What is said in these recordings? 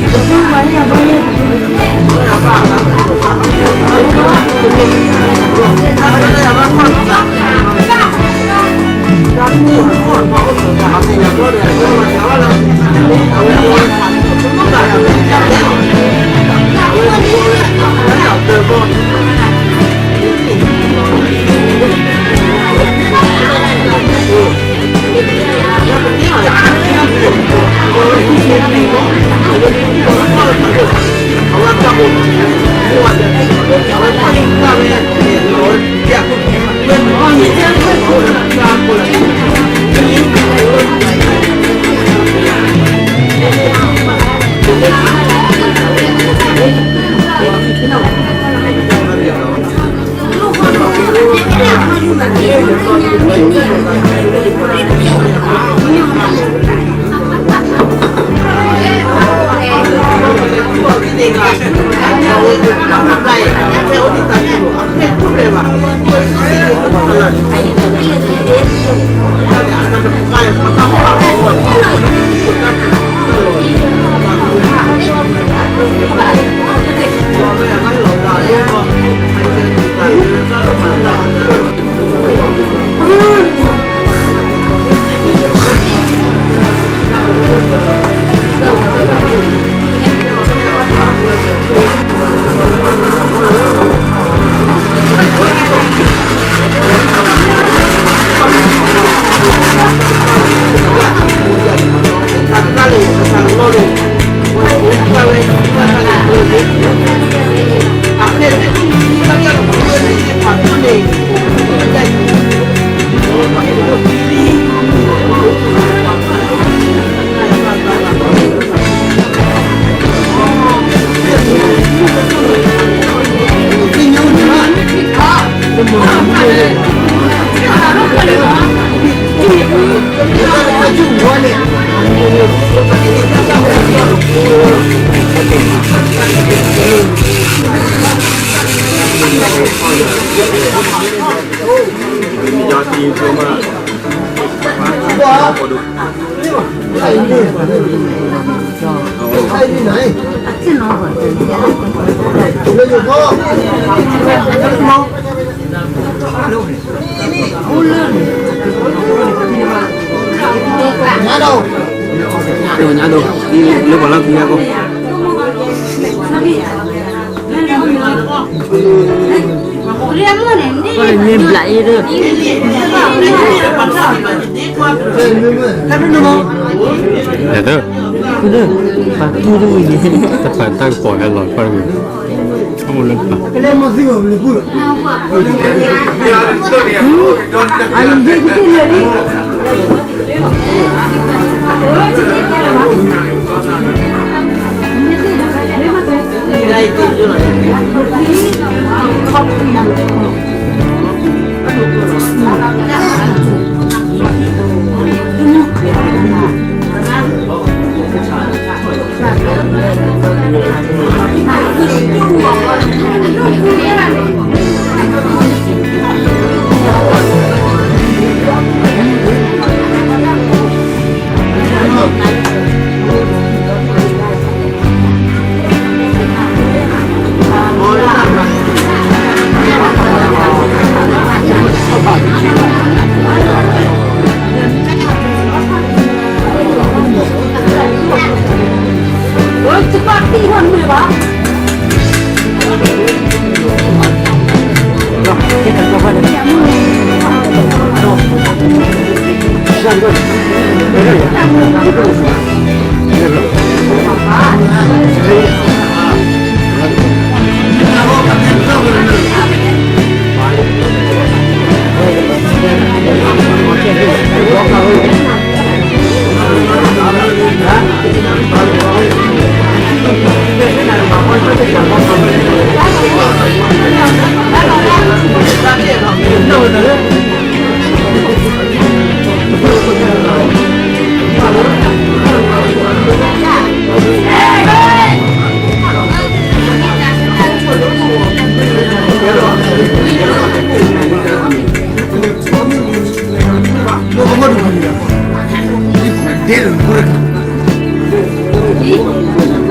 ညါဒိၣ်, လၢပှၤလီၢ်ခံညါကီၢ်, မ့ၢ်ဘျးအံၤဒၢ, ဒၢ, တပာ်တၢ်ကပီၤဟဲလီၤကွၢ်တမံၤ, အအိၣ်လၢတပာ်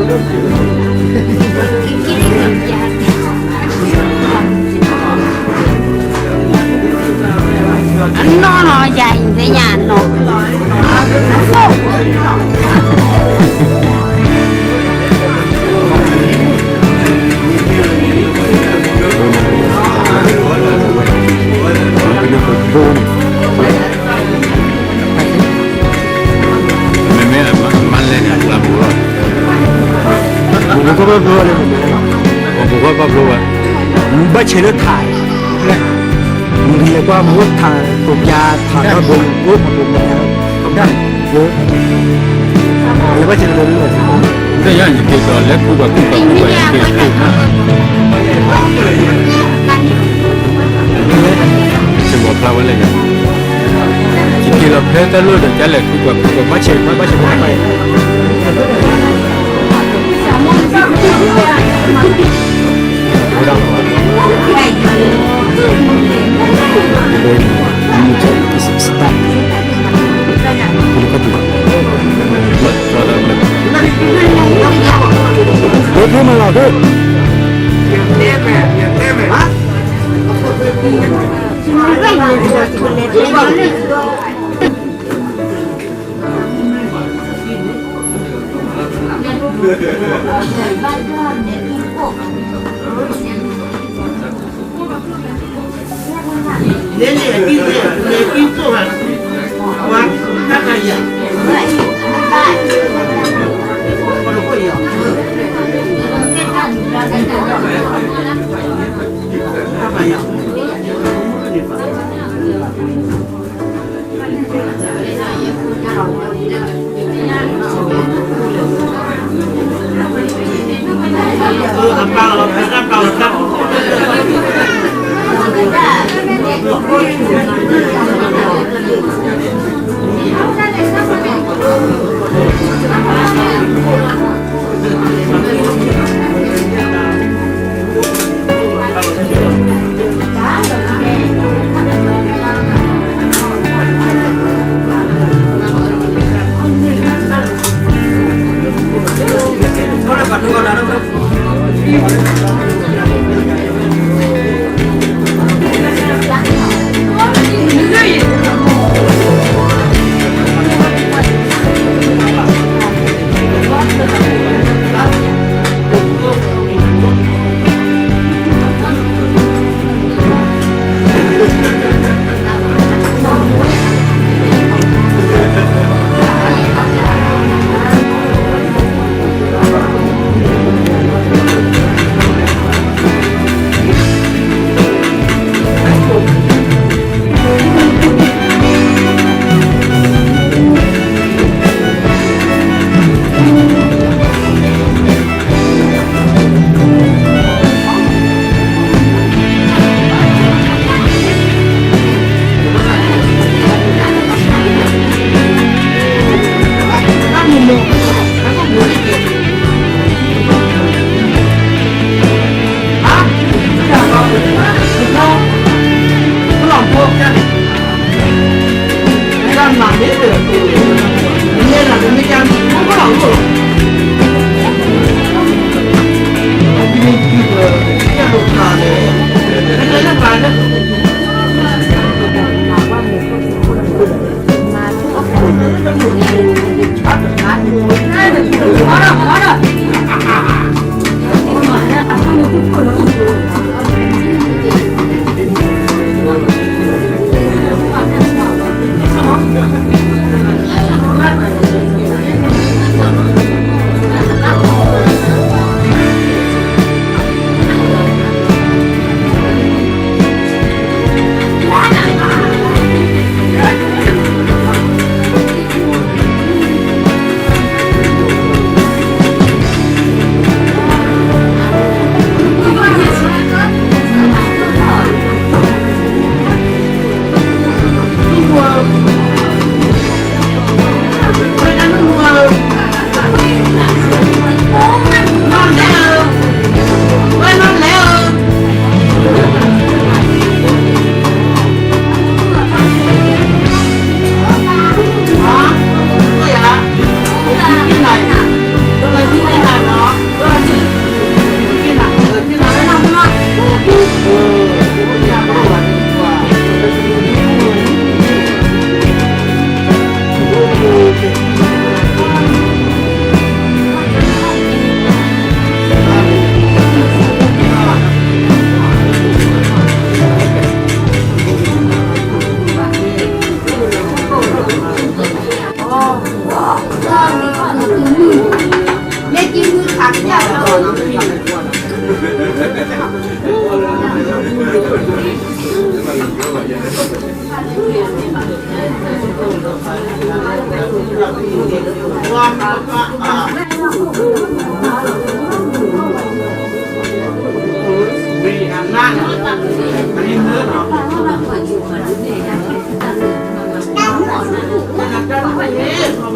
အနီၢ်နီၢ် ယၤအံၤသ့ၣ်ညါနီၢ် မ့မ့ၢ်အမါလဲၣ်န့ၣ် အကျါပူၤလီၤ. မူကီၢ်ဘၣ်ဘျိဝဲလၢ မူကီၢ်ဘၣ်ဘျိဝဲ မူဘၣ်ဆဲးလၢထး မူကလဲၤကွၢ်မူထး ပူၤပူၤထးဘၣ်ဘျိ အိၣ်ဖးဘျိမူ ဒၣ်ဘျိ လဲၤဘၣ်ဆဲးလၢ တယါယက့ၤဒီးလဲၤခူၣ်ပှၤခူၣ်ပှၤခူၣ်ပှၤယက့ၤခူၣ်မး စ့ၢ်ကီးဖျါဝဲလၢယၤ ယက့ၤလီၤဖဲတၢ်လီၢ်ဒီး ကလဲၤခူၣ်ပှၤခူၣ်ပှၤဘၣ်ဆဲးဘၣ်ဘၣ်ဆဲးဘၣ်ဘၣ်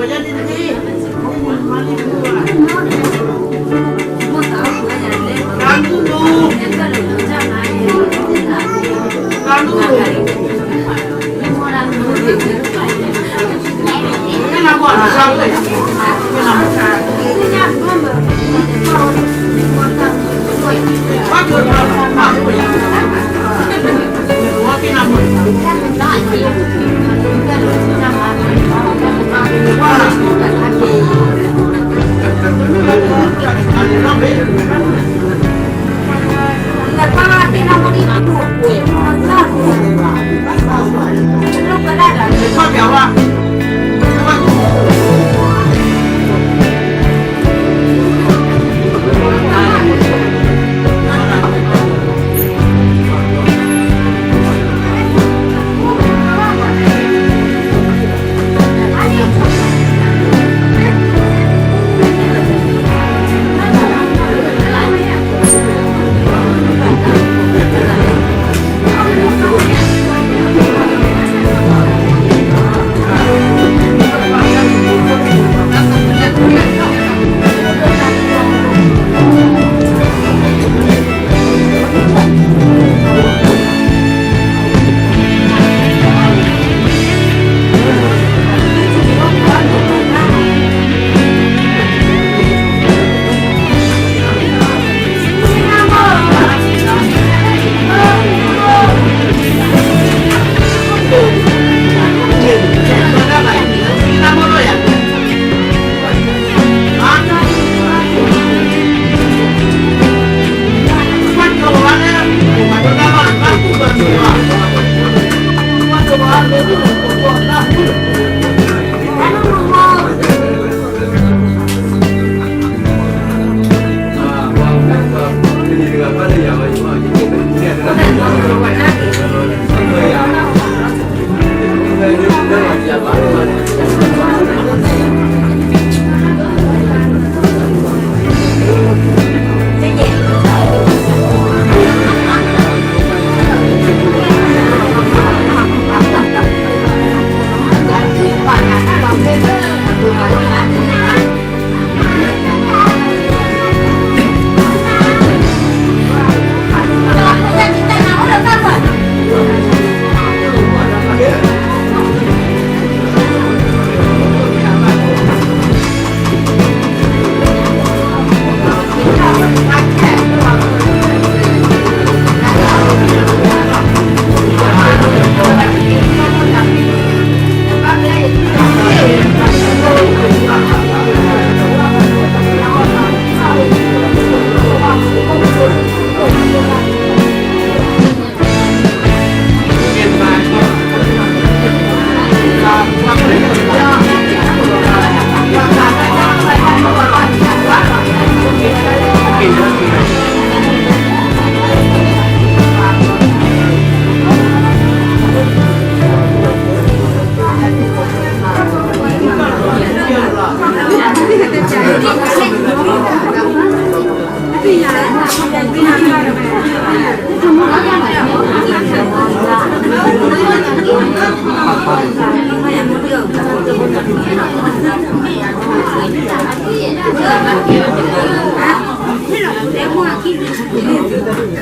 Thank you.